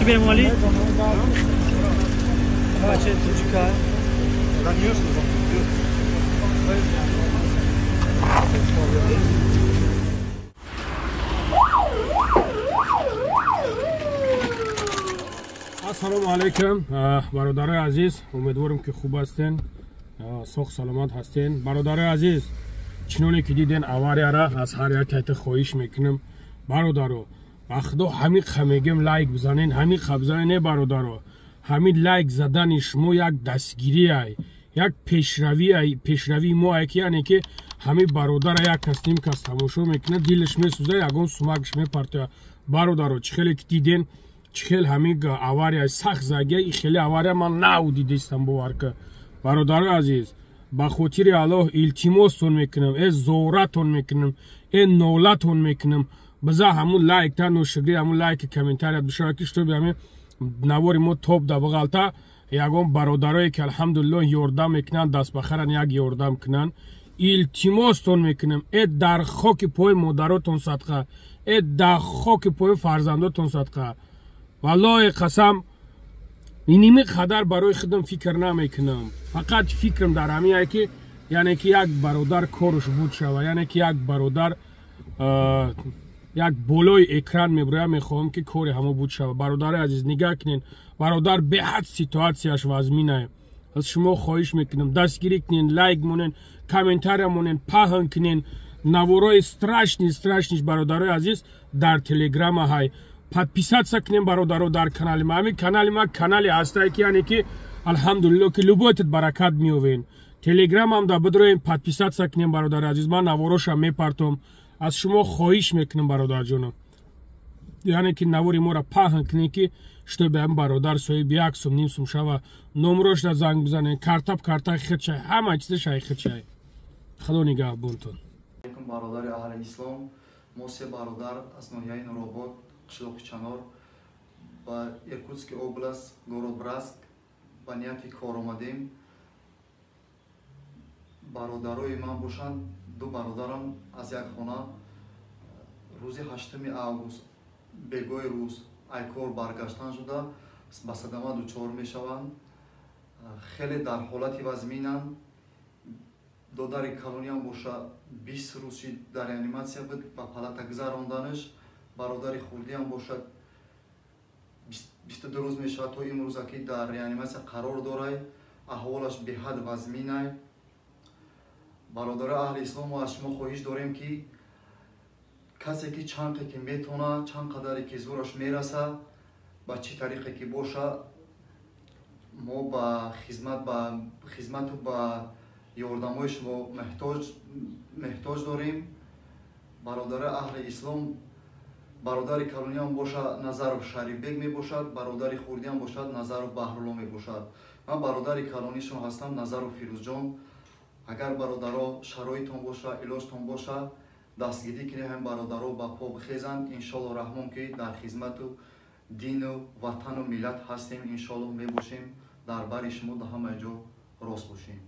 Бемолӣ бачаи тоҷика. Ассалому алайкум, бародарои азиз, умедворам ки хуб ҳастен, соғ саломат ҳастен. Бародарои азиз, чуноне ки диден аварияра, аз ҳар як кайта хоҳиш мекунам, бародаро, ба худо ҳамин қа мегем, лайк бизанен, ҳамин қа бизанен. Не, бародаро, ҳамин лайк задани шумо як дастгириай, як пешравии мо ай, ки яъне ки ҳамин бародара як кас, ним кас тамошо мекунад, дилаш месӯза, ягон сумакш мепартояд. Бародаро, чӣ хеле ки диден, чӣ хел ҳамин авария сахт загия, и хеле авария ман нав дидистам, бовар ка. Бародарои азиз, ба хотири Аллоҳ илтимостон мекунам, э зоратон мекунам, э нолатон мекунам, биза ҳамун лайк та ношукри, ҳамун лайки комментарият бишавад, ки чтобы ҳамин навори мо топ да бағалта, ягон бародарое ки алҳамдулиллоҳ ёрдам мекунанд, дастбахаран, як ёрдам кунанд. Илтимостон мекунам, э дар хоки пои модаротон садқа, э дар хоки пои фарзандотон садқа, валлоҳи қасам, иними қадар барои худам фикр намекунам, фақат фикрам дар ҳамин ки яъне ки як бародар корш буд шава, яъне ки як бародар як болои экран меброям, мехоҳам ки кори ҳамо буд шава. Бародари азиз, нигаҳ кунед, бародар беҳад ситуатсияш вазминае. Аз шумо хоҳиш мекунам, дастгирӣ кунед, лайк монен, комментария монен, паҳн кунед наворои страшный страшный. Бародарои азиз, дар телеграма ҳай, подписаться кунем, бародаро, дар канали ма. Ҳамин канали ма канале ҳастае ки яъне ки алҳамдулилло ки любой тат баракат меовен. Телеграмам да бидроем, подписаться кунем, бародари азиз, ман наворошам мепартом. Аз шумо хоҳиш мекунам, бародарҷоно, яъне ки навори моро паҳн кунем, ки чтобы ҳам бародар соҳиби як сум, ним сум шава. Номрошда занг бизанем, картаб карта хидшай, ҳама чизашай хидшай. Худо нигаҳбонтон. Бародари аҳли ислом, мо се бародар аз ноҳияи Нуробод, қишлоқи Чанор, ба Иркутский область, город Братск ба нияти кор омадем. Бародарои ман бошанд, ду бародарам аз як хона, рӯзи 8 август бегоҳи рӯз айкор баргаштан шуда ба садама дучор мешаванд. Хеле дар ҳолати вазминанд. Додари калониам боша, 20 рӯзи дар реаниматсия буд, ба палата гузаронданаш. Бародари хурдиам бошад, 22 рӯз мешавад то имрӯза ки дар реаниматсия қарор дорай, аҳволаш беҳад вазминай. Бародари аҳли ислом, мо аз шумо хоҳиш дорем, ки касе ки чанқе ки метона, чанд қадаре ки зӯраш мераса, ба чӣ тариқе ки боша, мо ба хизмату ба ёрдамҳои шумо меҳтоҷ дорем. Бародари аҳли ислом, бародари калониам боша, Назаров Шарифбек мебошад, бародари хурдиам бошад, Назаров Баҳрулло мебошад. Ман бародари калонишон ҳастам, Назаров Фирӯзҷон. Агар бародаро шароитон боша, илоҷтон боша, дастгирӣ кунед, ҳам бародаро ба по бихезанд. Иншолло раҳмон ки дар хизмату дину ватану миллат ҳастем, иншолло мебошем, дар бари шумо дар ҳамаи ҷо рост бошем.